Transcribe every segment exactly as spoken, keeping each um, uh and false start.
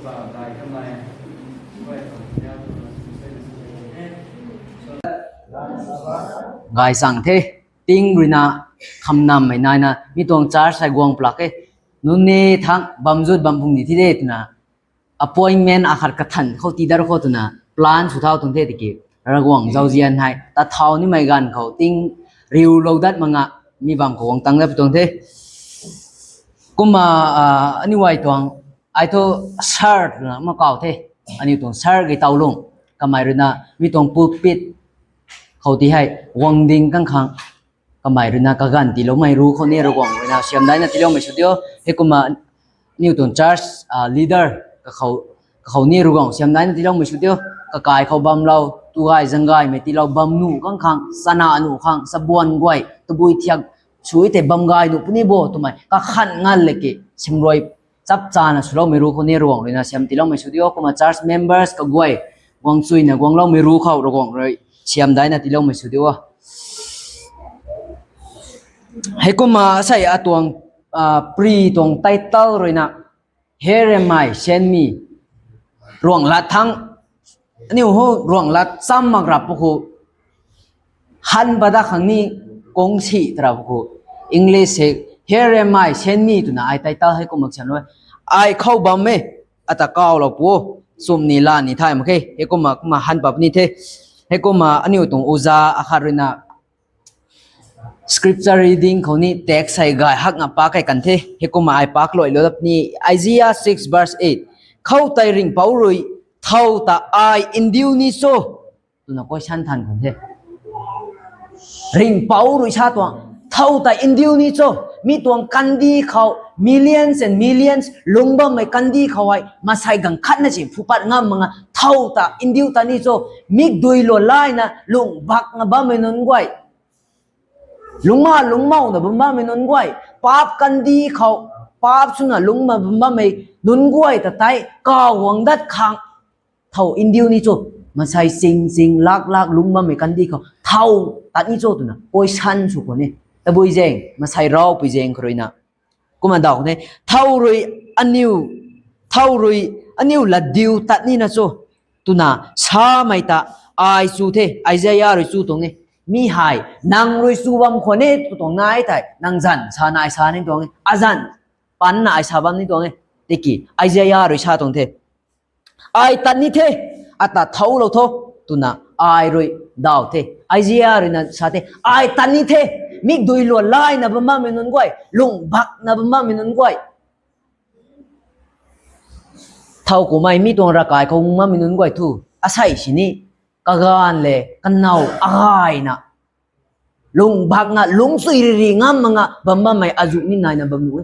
Gay sang the, ting ruina, khamnammei naina, mi tuang church hei guang plak e. Nunc ni thang bam zut bam phung di thi de twna, appointment akhat kathan khou ti dar khou twna, plan sw thau tuang the tiki, Ravguangc zauzian hei, ta thau nimei ganv khou, ting riulou dat manga, mi bam khou guang tang dat tuang the. Kumna, ah, aniu ai tuang, ai thu sir twna ma kau the, aniu tuang sir gei taw lung, kamei ruina, mi tuang pulpit khou ti hei, guang ding kang khang, kamei ruina kaganv tiiloumei ru khou ni Ravguangc ruina siam daina tiiloumei sw dio. Heikumna aniu tuang church, ah, leader kakhou, kakhou ni Ravguangc siam daina tiiloumei sw dio. Kakai khou bamlou, tu gay zang gaymei tiilou bam nuh kang khang, chana nuh khang, chabuan guay, tabui thiak sui tei bam gay nuh puni bo twmei kakhan ngal le ki, simrui chap chana swloumei ru khou ni Ravguangc ruina siam tiiloumei sw dio. Kumna church members kaguay, guang chuina guangloumei ru khou Ravguangc rui siam daina tiiloumei sw dio. Heikumna sei atuang, ah, pri tuang title ruina, Here am I, send me. Ruang lat thang, aniu hu ruang lat cham mak rap pu khu, han pada khang ni kung si ta rap pu khu, English hei, Here am I, send me twna ai title heikumna siam lou e. Ai khou bam e, ata kaulou pu, sum ni la ni thay mak khe, heikumna, kumna han pap ni the, heikumna aniu tuang uza akhat ruina, scripture reading khou ni text hei gay hakna pak kai kan the. Heikumna ai pak luailou dap ni Isaiah six verse eight. Khou tei ringhpouc rui, thow ta ai ndiu ni cho? Twna question than kan the. Ringhpouc rui sa tuang, thow ta ndiu ni cho? Mi tuang kandih khou, millions and millions, lungc bammei kandih khou hei, masei ganv khatna si phupat ngam manga, thow ta ndiu ta ni cho? Mikdui luan layna, lung bakna bammei nunc guay. Lungcma, lungcmouna bam bammei nunc guay. Paap kandih khou, paap swna lungcma bam bammei nunc guay ta tei, kaw guang dat khang. Thow ndiu ni cho? Masei sing sing, lak lak, lungc bammei kandih khou, thow tat ni cho twna, question sw khou ni. Tabui zaeng, masei ravpui zaeng khou ruina. Kumna daw khou ni, thow rui aniu, thow rui aniu latdiu tat nina cho? Twna, samei ta, ai chu the, Isaiah rui chu tuang e. Mi hei, nang rui chu bam khwan e tw tuang nai thei, nang zanc sa nai sa ni tuang e, azanc, panna ai sa bam ni tuang e. Tiki, Isaiah rui sa tuang the. Ai tat ni the, ata thowlou tho, twna, ai rui daw the. Isaiah ruina sa the, ai tat ni the, mikdui luan layna bam bammei nunc guay, lung bakna bam bammei nunc guay. Thow kumei mi tuang ravkai khou guang bammei nunc guay thu, asei sini, kaganv le, kanow agayna. Lung bakna, lungc chui riri ngam manga, bam bammei azuh ni naina bam nuh e.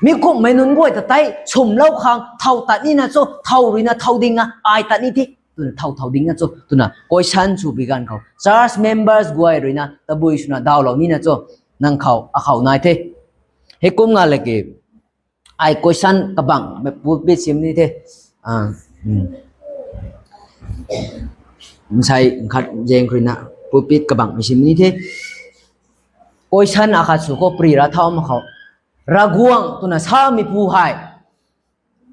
Mi kumhmei nunc guay ta tei, swmlou khang, thow tat nina cho, thow ruina thow dingna, ai tat ni the, twna thow thow dingna cho, twna, question sw bi ganv khou. Church members guay ruina, tabui swna dawlou nina cho, nang khou, akhou nai the. Heikum nga laki, ai question kabang, mei pulpit sim ni the. Msei khat zaeng khou ruina, pulpit kabang mei sim ni the. Question akhat sw khou pri ra thau mak khou. Ravguangc twna sameipu hei,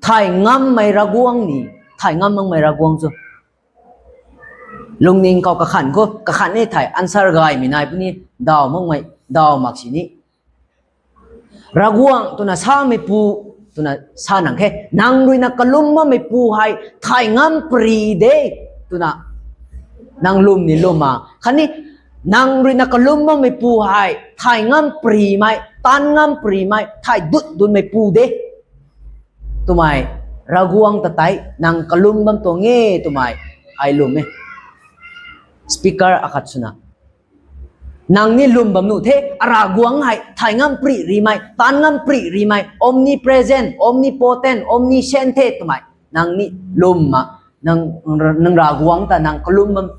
thay ngammei Ravguangc ni, thay ngam makmei Ravguangc cho? Lungning khou kakhan khou, kakhan ni thei answer gaymei nai puni, daw makmei, daw mak sini. Ravguangc twna sameipu, twna sa nang khe, nang ruina kalum bammeipu hei, thay ngam pri de, twna, nang lwm ni lwm a. Khatni, nang ruina kalum bammeipu hei, thay ngam primei, taanv ngam primei, thay dut dunmeipu de. Twmei, Ravguangc ta tei, nang kalum bam tuang e twmei, ai lwm e. Speaker akhat swna, nang ni lwm bam nuh the, Ravguangc hei, thay ngam pri rimei, taanv ngam pri rimei, omnipresent, omnipotent, omniscient the twmei, nang ni lwm ma, nang, nang Ravguangc ta nang kalum bam,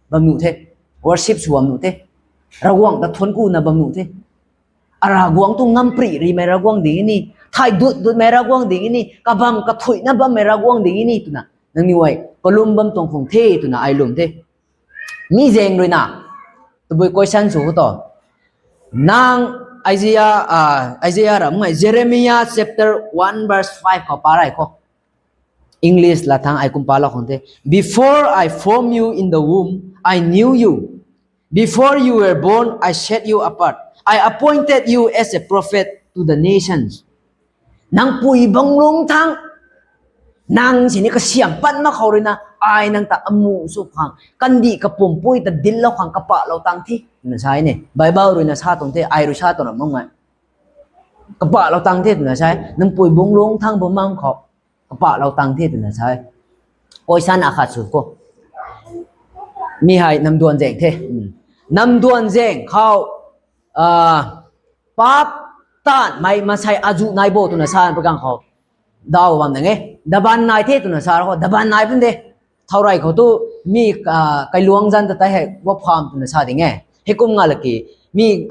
bam nuh the, worship sw bam nuh the, Ravguangc ta thuanc kuna bam nuh the. Ravguangc tu ngam pri rimei Ravguangc ding ni, thay dut dutmei Ravguangc ding ni, kabam kathuina bammei Ravguangc ding ni twna, nangniw hei kalum bam tuang khang the twna ai lwm the. Mi zaeng ruina, tabui question sw khou tu, nang Isaiah, ah, Isaiah ram ngai, Jeremiah chapter one verse five khou pa rei khou. English la thang ai kum palou khang the. Before I formed you in the womb, I knew you. Before you were born, I set you apart. I appointed you as a prophet to the nations. Nang pui bang lung thang, nang sini kasiam pat mak khou ruina, ai nang ta amu sw khang, kandih kapumpui ta dinlou khang kapahlou tang the twna sa e ne. Bible ruina sa tuang the, ai rui sa tuang ram mak ngai. Kapahlou tang the twna sa e, nang pui bang lung thang bam mang khou. Kapahlou tang the twna sa e. Question akhat sw khou. Mi hei namduan zaeng the. Namduan zaeng khou, paap taanvmei maansei azuh nai bo twna sa pa kang khou, daw bam dang e. Daban nai the twna sa khou, daban nai pun de. Thau rey khou tu mi, kailuangc zanc ta tei hei wa pham twna sa ding e. Heikum nga laki, mi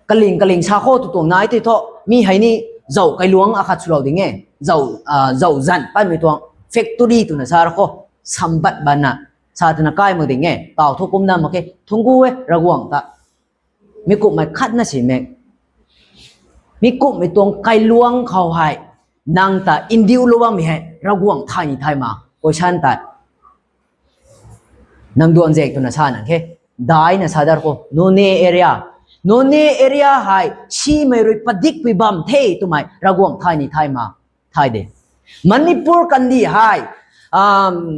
kaling kaling sa khou tu tuang nai tei thu, mi hei ni zauh kailuangc akhat swlou ding e. Zauh zanc patmei tuang factory twna sa khou, sambat banna sa twna kai mak ding e. Taw thu kumna mak khe, thungc gu e Ravguangc ta. Mi kumhmei khatna si mak. Mi kumhmei tuang kailuangc khou hei, nang ta ndiulou bammei hei Ravguangc thay ni thay ma? Question tei. Namduan zaeng twna sa nang khe. Daina sa dar khou, Noney area. Noney area hei simei rui padikpui bam the twmei Ravguangc thay ni thay ma? Thay de. Manipur kandih hei,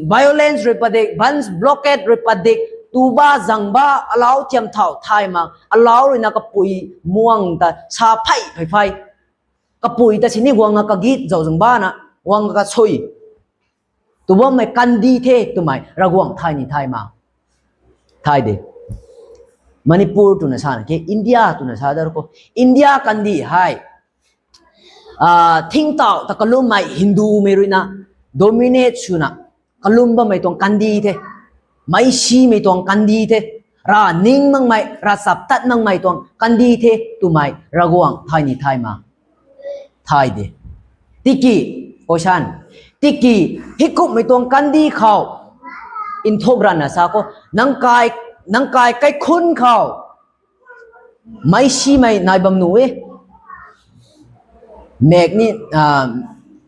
violence rui padik, bandh blockade rui padik, tuba zangba alau thiam thau thay mak, alau ruina kapui muang ta sa phey phey phey. Kapui ta sini guang a kagit zauc zangbana, guang a kasui. Tu bammei kandih the twmei Ravguangc thay ni thay ma? Thay de. Manipur twna sa nang khe, India twna sa dar khou, India kandih hei, thingtauh ta kalummei Hindumei ruina dominate swna kalum bammei tuang kandih the. Meic simei tuang kandih the. Rav ning makmei, ravchaptat makmei tuang kandih the twmei Ravguangc thay ni thay ma? Thay de. Tiki, question, tiki, heikumhmei tuang kandih khou, nthuk ranvna sa khou, nang kai kaikhunc khou meic simei nai bam nuh e. Mak ni,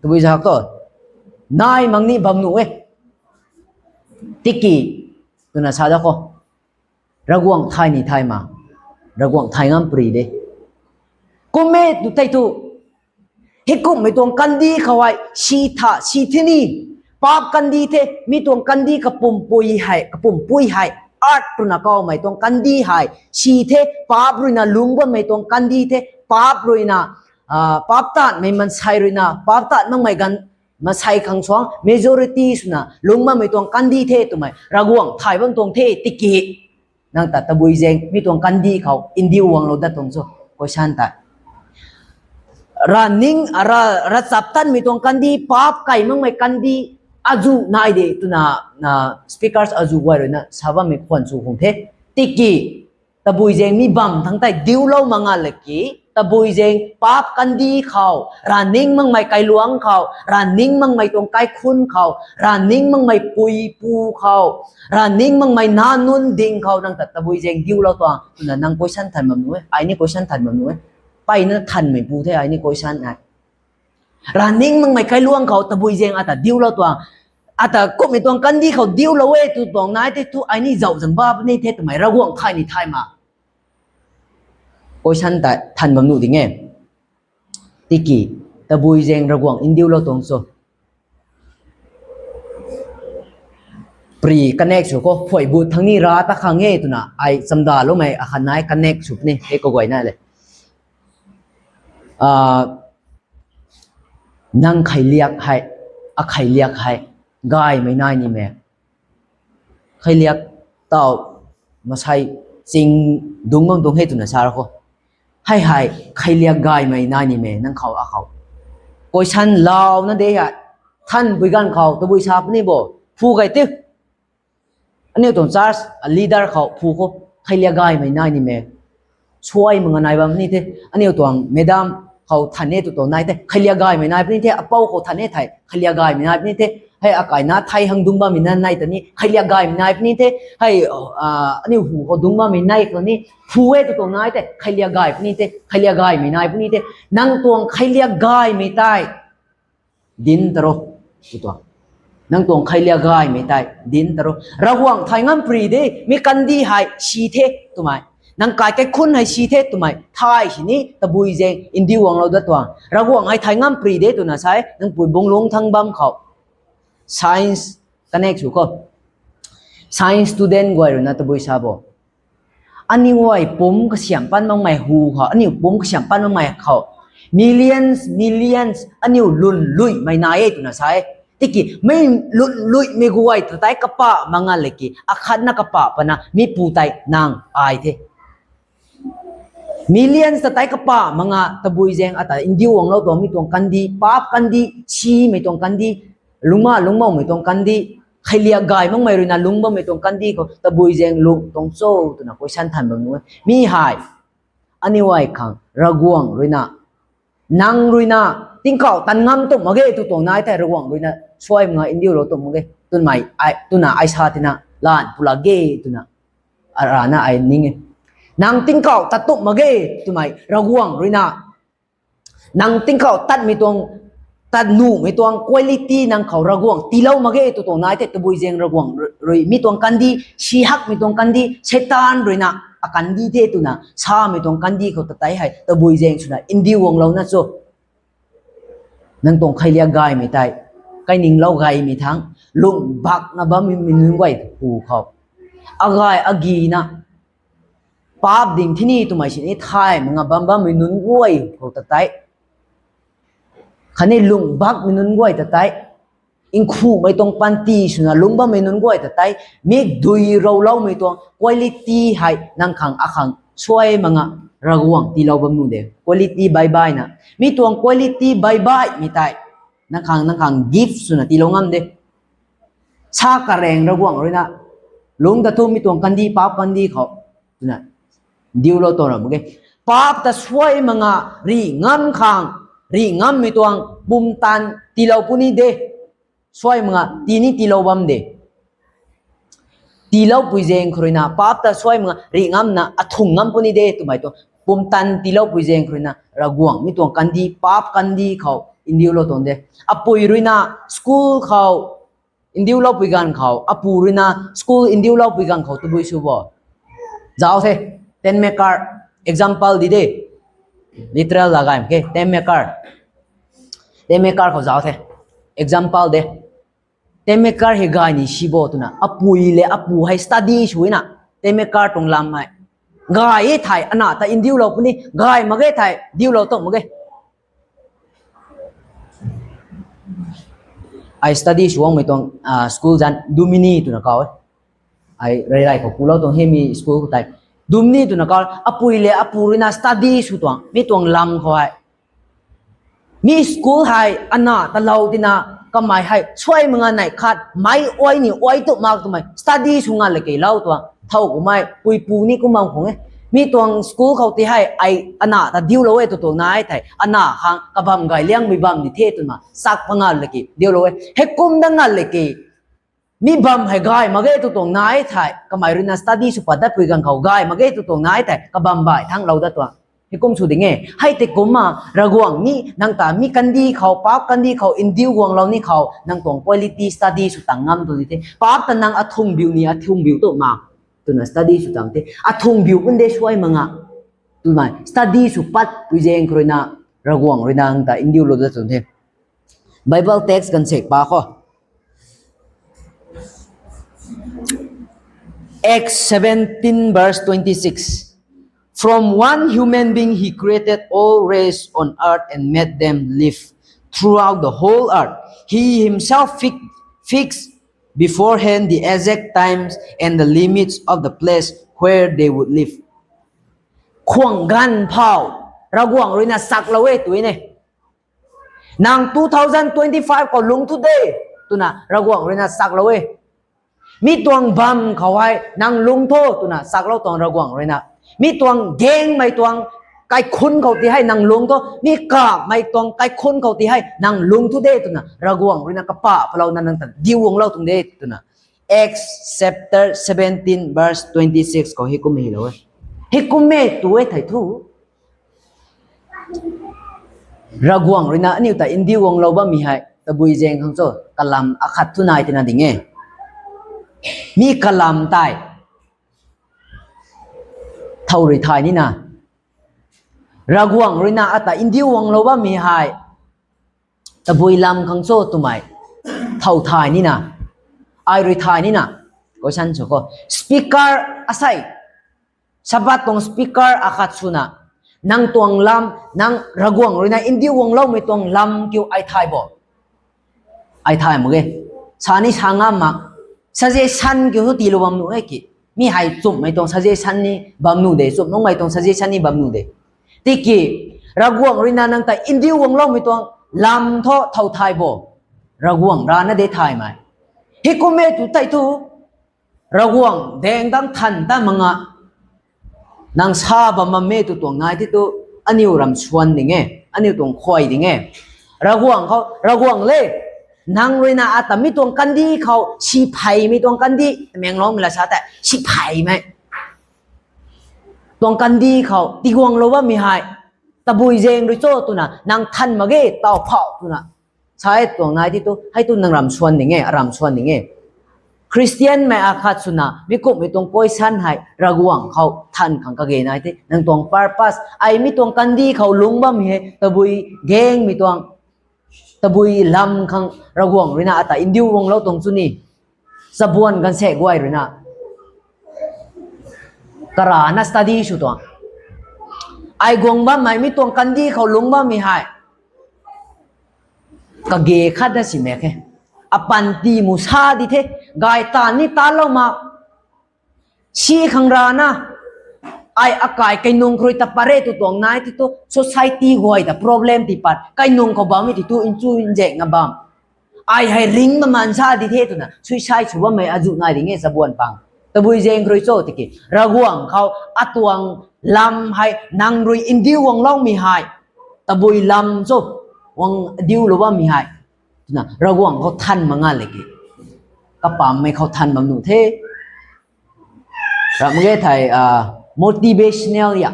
tabui zak tu, nai mang ni bam nuh e. Tiki twna sa da khou, Ravguangc thay ni thay ma? Ravguangc thay ngam pary de. Kum e tu tei tu, heikumhmei tuang kandih khou hei si tha si the ni, paap kandih the, mi tuang kandih kapumpui hei, kapumpui hei, earth twna kawmei tuang kandih hei si the, paap ruina lungc bammei tuang kandih the, paap ruina, paap taanvmei maansei ruina, paap taanv makmei ganv maansei khang suang majority swna lungc bammei tuang kandih the twmei Ravguangc thay bam tuang the tiki, nang ta tabui zaeng mi tuang kandih khou ndiu guanglou dat tuang cho? Question tei. Rav ning, ravchaptatmei tuang kandih, paap kai makmei kandih azuh nai de twna speakers azuh guay ruina sa bammei khwan sw khang the. Tiki, tabui zaeng mi bam thangc tei diulou mak nga laki, tabui zaeng paap kandih khou, rav ning makmei kailuangc khou, rav ning makmei tuang kaikhunc khou, rav ning makmei pui pu khou, rav ning makmei nac nunc ding khou nang ta tabui zaeng diulou tuang twna nang question than bam nuh e, ai ni question than bam nuh e. Mpeyna thanmei pu the ai ni question ai. Rav ning makmei kailuangc khou tabui zaeng ata diulou tuang, ata kumhmei tuang kandih khou diulou e tw tuang nai tei thu ai ni zauc zangba puni the twmei Ravguangc thay ni thay ma? Question tei than bam nuh ding e. Tiki, tabui zaeng Ravguangc ndiulou tuang cho? Pary connect sw khou, phuay but thangc ni rav ta khang e twna ai chamdaloumei akhat nai connect sw puni, hei kaguayna le. Nang kheiliak hei, akheiliak hei gaymei nai nimei? Kheiliak taw, masei ching dungc bam tuang he twna sa ra khou, hei hei kheiliak gaymei nai nimei nang khou akhou? Question louna de hei. Thanpui ganv khou tabui sa puni bo, phu gay ti. Aniu tuang church leader khou phu khou, kheiliak gaymei nai nimei? Suai mak nga nai bam puni the. Aniu tuang madam khou than e tw tuang nai the, kheiliak gaymei nai puni the. Apou khou than e thei kheiliak gaymei nai puni the. Hei akaina thei hang dungc bammei nai ta ni kheiliak gaymei nai puni the. Hei aniu hu khou dungc bammei nai khou ni phu e tw tuang nai the, kheiliak gay puni the, kheiliak gaymei nai puni the. Nang tuang kheiliak gaymei tei dinc ta ro. Tuang, nang tuang kheiliak gaymei tei dinc ta ro. Ravguangc thay ngam pri de, mi kandih hei si the twmei, nang kai kaikhunc hei si the twmei thay sini tabui zaeng ndiu guanglou dat tuang. Ravguangc hei thay ngam pri de twna sa e, nang pui bungc lungc thangc bam khou. Science connect sw khou, science student guay ruina tabui sa bo, aniu guay pumc kasiam pan makmei hu khou, aniu pumc kasiam pan makmei khou millions, millions aniu lwnluimei nai e twna sa e. Tiki mei lwnluimei guay ta tei kapah mak nga leki, akhatna kapah pana mi pu tei nang ai the. Millions ta tei kapah mak nga tabui zaeng ata ndiu guanglou tuang mi tuang kandih, paap kandih, simei tuang kandih, lungcma lungcmoumei tuang kandih, kheiliak gay makmei ruina lungc bammei tuang kandih khou tabui zaeng lung tuang cho twna question than bam nuh e. Mi hei aniu guay khang Ravguangc ruina, nang ruina tingkauh tan ngam tumh mak ge tw tuang nai thei Ravguangc ruina suai mak nga ndiulou tumh mak ge twmei, twna ai sa tina lan pulak ge twna arana ai ning e. Nang tingkauh tat tumh mak ge twmei Ravguangc ruina, nang tingkauh tatmei tuang, tat nuhmei tuang quality nang khou Ravguangc tiilou mak ge tw tuang nai thei tabui zaeng Ravguangc rui mi tuang kandih, si hakmei tuang kandih, Seitaan ruina akandih the twna samei tuang kandih khou ta tei hei tabui zaeng swna ndiu guanglouna cho. Nang tuang kheiliak gaymei tei, kaininglou gaymei thangc, lung bakna bammei nunc guay pu khou, agay agina paap ding thini twmei sini thay mak nga bam bammei nunc guay khou ta tei, khatni lung bakmei nunc guay ta tei, nkhumei tuang panty swna lungc bammei nunc guay ta tei, mikdui rowloumei tuang quality hei nang khang akhang suai mak nga Ravguangc tiilou bam nuh de. Quality baihbaihna, mi tuang quality baihbaihmei tei nang khang, nang khang gift swna tiilou ngam de. Sa karaeng Ravguangc ruina lungc ta thu mi tuang kandih, paap kandih khou twna ndiulou tuang ra mak ge. Paap ta suai mak nga rih ngam khang, rih ngammei tuang pumtan tiilou puni de. Suai mak nga tini tiilou bam de. Tiiloupui zaeng khou ruina paap ta suai mak nga rih ngamna athung ngam puni de twmei tuang pumtan tiiloupui zaeng khou ruina Ravguangc mi tuang kandih, paap kandih khou ndiulou tuang de. Apui ruina school khou ndiuloupui ganv khou, apu ruina school ndiuloupui ganv khou tabui sw bo? Zauc the, Ten Maker, example di de. Literal la gay mak khe, Ten Maker. Ten Maker khou zauc the, example de. Ten Maker hei gay ni si bo twna apui le apu hei study swna Ten Maker tuang lam hei gay e thei ana ta ndiulou puni, gay mak ge thei ndiulou tumh mak ge. Ai study sw guangmei tuang school zanc Dumini twna kau e. Ai Rairai khou pulou tuang hei mi school khou tei Dumini twna kau, apui le apu ruina study sw tuang mi tuang lam khou hei, mi school hei ana talou tina kamei hei suai mak nga neih khat meic ai ni ai tu mak twmei study sw nga le keylou tuang thow kumei puipu ni kum bam khang e. Mi tuang school khou ti hei ai ana ta ndiulou e tw tuang nai thei, ana khang kabam gay liangmei bam ni the twna sak pa nga le key ndiulou e. Heikum dat nga le key, mi bam hei gay mak ge tw tuang nai thei, kamei ruina study sw pat datpui ganv khou gay mak ge tw tuang nai thei kabam baih thanglou dat tuang. Heikum sw ding e. Hei tei kumna Ravguangc ni nang ta mi kandih khou, paap kandih khou ndiu guanglou ni khou nang tuang quality study sw tang ngam tu ni the. Paap ta nang athung biu ni athung biu tu mak twna study sw tang the. Athung biu pun de suai mak nga twmei study sw patpui zaeng khou ruina Ravguangc ruina nang ta ndiulou dat tuang the. Bible text kan sek pa kho. Acts seventeen verse twenty-six. From one human being he created all race on earth and made them live throughout the whole earth. He himself fi- fixed beforehand the exact times and the limits of the place where they would live. Khwang ganv phou Ravguangc ruina saklou e tw e ne. Nang two thousand twenty-five khou lungc thu de twna Ravguangc ruina saklou e. Mi tuang bam khou hei nang lungc tho twna saklou tuang Ravguangc ruina. Mi tuang gangmei tuang kaikhunc khou ti hei nang lungc tho. Mi kamei tuang kaikhunc khou ti hei nang lungc thu de twna Ravguangc ruina kapah palouna nang ta ndiu guanglou tuang de twna Acts chapter seventeen verse twenty-six khou heikum hei lou e. Heikum e tw e thei thu Ravguangc ruina aniu ta ndiu guanglou bammei hei Tabui zaeng khang cho, kalam akhat thu nai tina ding e. Mi kalam tei thow rui thay nina, Ravguangc ruina ata ndiu guanglou bammei hei tabui lam khang cho twmei thow thay nina, ai rui thay nina. Question sw kho. Speaker asei, Sabbath tuang speaker akhat swna, nang tuang lam, nang Ravguangc ruina ndiu guangloumei tuang lam kiu ai thay bo? Ai thay mak ge. Sa ni sa ngam mak. Suggestion kiu thu tiilou bam nuh e ki. Mi hei chumhmei tuang suggestion ni bam nuh de, chumh nungmei tuang suggestion ni bam nuh de. Tiki, Ravguangc ruina nang ta ndiu guangloumei tuang lam thu thow thay bo? Ravguangc rana de thaymei. Hei kum e tu tei thu, Ravguangc daeng dang than ta mak nga, nang sa bam bam e tu tuang nai tei tu, aniu ram swan ding e, aniu tuang khuay ding e. Ravguangc khou, Ravguangc le, nang ruina ata mi tuang kandih khou, sipheymei tuang kandih, Tamenglongmei la sa tei, sipheymei tuang kandih khou tiguanglou bammei hei tabui zaeng rui cho twna nang than mak ge, taw phau twna sa e tuang nai tei tu, hei tu nang ram swan ding e, aram swan ding e. Khristianmei akhat swna mi kumhmei tuang question hei Ravguangc khou than khang kage nai tei, nang tuang purpose, ai mi tuang kandih khou lungc bammei hei tabui gaengmei tuang, tabui lam khang Ravguangc ruina ata ndiu guanglou tuang chu ni. Chabuan gaanvsaekc guay ruina karana study sw tuang, ai guang bammei mi tuang kandih khou lungc bammei hei kage khatna si mak khe. Apanty mu sa di the, gay ta ni talou mak. Si khang rana, ai akai kainung khrui ta pat re tu tuang nai tei tu, society guay ta problem ti pat, kainung khou bammei tei tu nchu nzaekna bam. Ai hei ringc maman sa di the twna suicide sw bammei azuh nai ding e chabuan pang. Tabui zaeng khrui cho tiki, Ravguangc khou atuang lam hei nang rui ndiu guangloumei hei tabui lam cho, guang ndiulou bammei hei twna Ravguangc khou than mak nga le ki, kapammei khou than bam nuh the. Ram ge thei, motivational ya,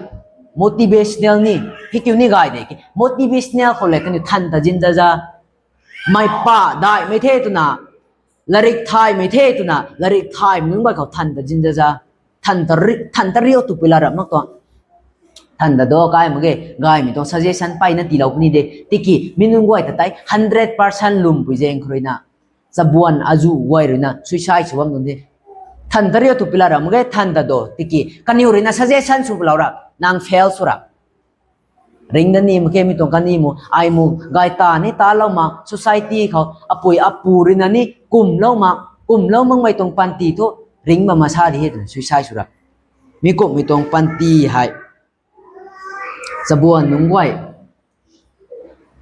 motivational ni, hei kiu ni gay de ki, motivational khou le kaniw than ta zin zaza, mei pa daihmei the twna, larik thaymei the twna, larik thaymei nunc guay khou than ta zin zaza, than ta ri, than ta riu twpui la rap mak tuang. Than ta do kai mak ge, gaymei tuang suggestion peyna tiilou puni de. Tiki mi nunc guay ta tei hundred percent lwmpui zaeng khrui na, chabuan azuh guay ruina suicide sw bam tuang de. Than ta riu twpui la rap mak ge, than ta do. Tiki kaniw ruina suggestion sw lou ra, nang fail sw ra. Ringc da ni mak khe mi tuang kani mu, ai mu, gay ta ni talou mak, society khou apui apu ruina ni kumlou mak, kumlou makmei tuang panty thu, ringc bam mak sa di he twna suicide sw ra. Mi kumhmei tuang panty hei chabuan nunc guay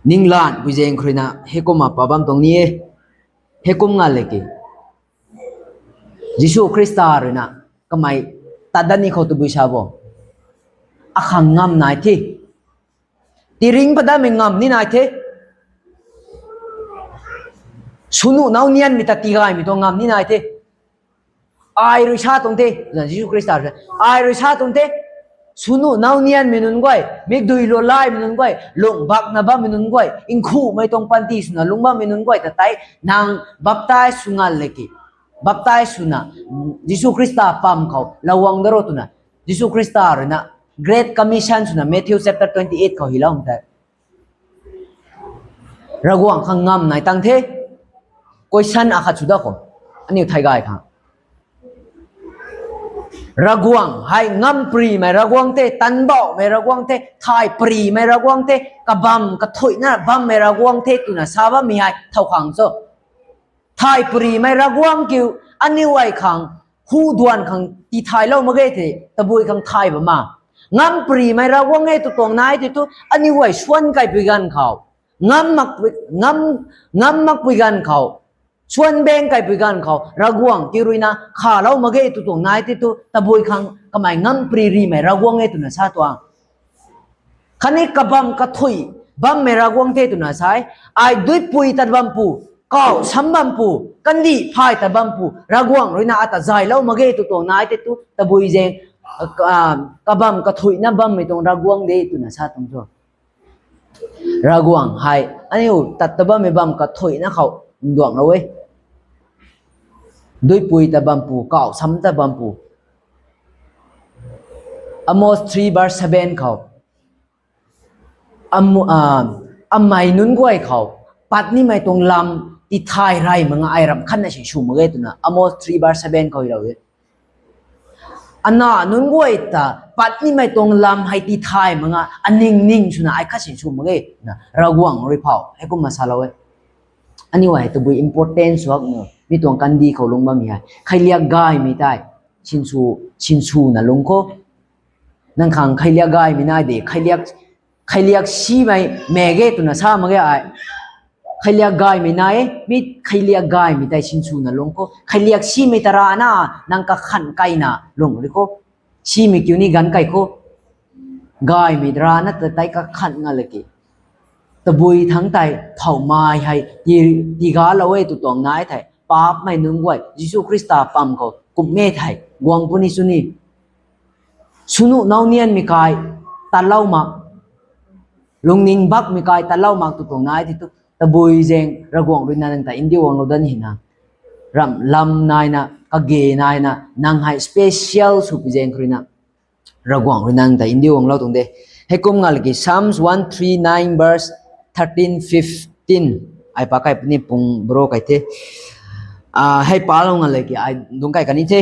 ninglanpui zaeng khrui na heikumna pa bam tuang ni e. Heikum nga le ki, Jisu Khrista ruina kamei tat dat ni khou tabui sa bo? Akhang ngam nai the. Tiringc pat datmei ngam ni nai the. Swnuh nau nianmei ta tigaymei tuang ngam ni nai the. Ai rui sa tuang the, Jisu Khrista rui, ai rui sa tuang the. Swnuh nau nianmei nunc guay, mikdui lou laymei nunc guay, lung bakna bammei nunc guay, nkhuhmei tuang panty swna lungc bammei nunc guay ta tei, nang baptize sw ngal le ki, baptize swna, Jisu Khrista pam khou lou guang da ro twna, Jisu Khrista ruina Great Commission swna Matthew chapter twenty eight khou hyloumei tei, Ravguangc khang ngam nai tang the. Question akhat sw da khou, aniu thei gay khang, Ravguangc hei ngamparymei Ravguangc the, tanbauhmei Ravguangc the, thayparymei Ravguangc the, kabam kathuihna bammei Ravguangc the twna sa bammei hei thow khang cho? Thayparymei Ravguangc kiu aniu guay khang hu duan khang tithaylou mak ge the, tabui khang thay bam ma? Ngamparymei Ravguangc e tw tuang nai tei thu, aniu guay swan kaipui ganv khou, ngam mak, ngam, ngam makpui ganv khou, swan bang kaipui ganv khou Ravguangc kiu ruina khalou mak ge tw tuang nai tei thu, tabui khang kamei ngamparymei Ravguangc e twna sa tuang? Khatni kabam kathuih bammei Ravguangc the twna sa e. Ai duipui tat bampu, kau sam bampu, kandih phay tat bampu Ravguangc ruina ata zaylou mak ge tw tuang nai tei thu, tabui zaeng, kabam kathuihna bammei tuang Ravguangc de twna sa tuang cho? Ravguangc hei aniu tat ta bammei bam kathuicna khou nduanglou e. Duipui ta bampu, kau sam ta bampu. Amos three verse seven khou, amei nunc guay khou pat nimei tuang lam tithay rey mak nga ai ramh khatna sinsw mak ge twna Amos three verse seven khou lou e. Ana nunc guay ta pat nimei tuang lam hei tithay mak nga aning ning swna ai khat sinsw mak ge twna Ravguangc rui phou heikumna salou e. Aniu hei tabui important suak nu mi tuang kandih khou lungc bammei hei kheiliak gaymei tei sinswna lungc khou. Nang khang kheiliak gaymei nai de, kheiliak simei mak ge twna sa mak ge ai. Kheiliak gaymei nai e, mi kheiliak gaymei tei sinswna lungc khou. Kheiliak simei ta rana nang kakhan kaina lungc ri khou. Simei kiu ni ganv kai khou. Gaymei rana ta tei kakhan nga laki. Tabui thangc tei thow mai hei tigalou e tw tuang nai thei paapcmei nunc guay Jisu Khrista pam khou kumhmei thei guang puni sw ni. Swnuh now nianmei kai tatlou mak, lungning bakmei kai tatlou mak tw tuang nai thei tu tabui zaeng Ravguangc rui na nang ta ndiu guanglou dan hina. Ramh lam naina, kage naina nang hei special swpui zaeng khou rui na Ravguangc rui nang ta ndiu guanglou tuang de. Heikum nga laki Psalms one three nine verse thirteen, fifteen. Ai pa kai puni pung bro kai the. Hei palou nga laki ai dungc kai kani the.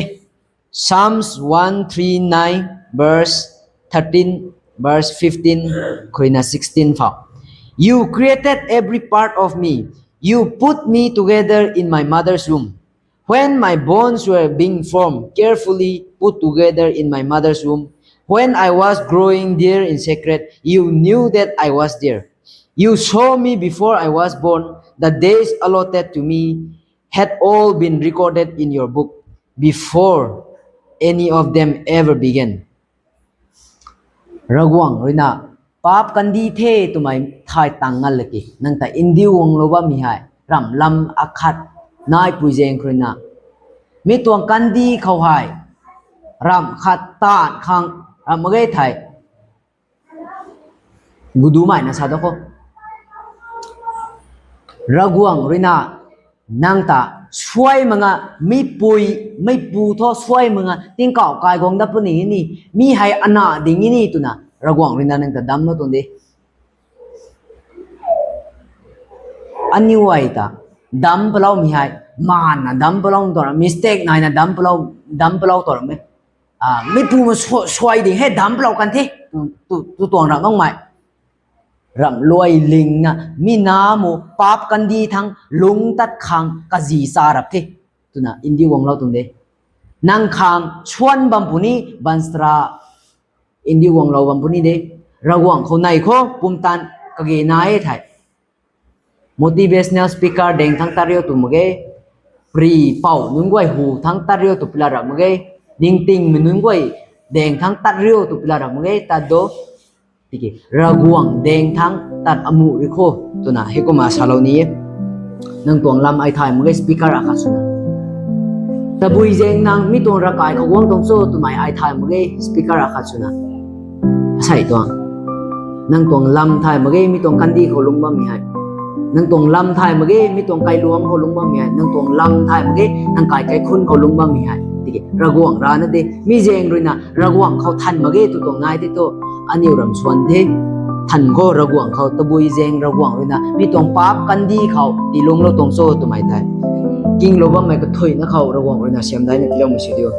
Psalms one three nine verse thirteen, verse fifteen khou rui na sixteen phou. You created every part of me. You put me together in my mother's womb. When my bones were being formed, carefully put together in my mother's womb, when I was growing there in secret, you knew that I was there. You saw me before I was born. The days allotted to me had all been recorded in your book before any of them ever began. Ravguangc rui na paap kandih the twmei thay tang nga laki nang ta ndiu guanglou bammei hei ramh lam akhat naipui zaeng khou rui na mi tuang kandih khou hei ramh khat taanv khang ramh mak ge thei gudumaina sa da khou. Ravguangc rui na nang ta suai mak nga, mipui, mipu thu suai mak nga tingkauh kai guang dat puni ni, mi hei ana ding ni twna Ravguangc rui na nang ta damclou tuang de. Aniu ai ta damc paloumei hei maanna damc palou tuang ra, mistake naina damc palou tuang ra e. Mipu ma suai ding hei damc palou kan the tw tuang ra makmei ramh luai lingna mi nac mu paap kandih thangc lungc tat khang kazi cha rap the twna ndiu guanglou tuang de. Nang khang suan bam puni baanchara ndiu guanglou bam puni de. Ravguangc khou nei khou pumtan kage na e thei motivational speaker daeng thangc tat riu tw mak ge. Pri pouc nunc guay hu thangc tat riu tw pilat rap mak ge. Ningtingmei nunc guay daeng thangc tat riu tw pilat rap mak ge, tat do. Tiki Ravguangc daeng thangc tat amuh ri kho twna heikumna salou ni e. Nang tuang lam ai thay mak ge speaker akhat swna. Tabui zaeng nang mi tuang ravkai khou guang tuang cho twmei ai thay mak ge speaker akhat swna. Asei tuang nang tuang lam thay mak ge mi tuang kandih khou lungc bammei hei. Nang tuang lam thay mak ge mi tuang kailuangc khou lungc bammei hei. Nang tuang lam thay mak ge nang kai kaikhunc khou lungc bammei hei. Tiki Ravguangc rana de mi zaeng rui na Ravguangc khou than mak ge tw tuang nai the thu aniu ram suan the. Than khou Ravguangc khou tabui zaeng Ravguangc rui na mi tuang paap kandih khou tiilungclou tuang cho twmei tei kinglou bammei kathuicna khou Ravguangc rui na siamdaina tiiloumei sw diu.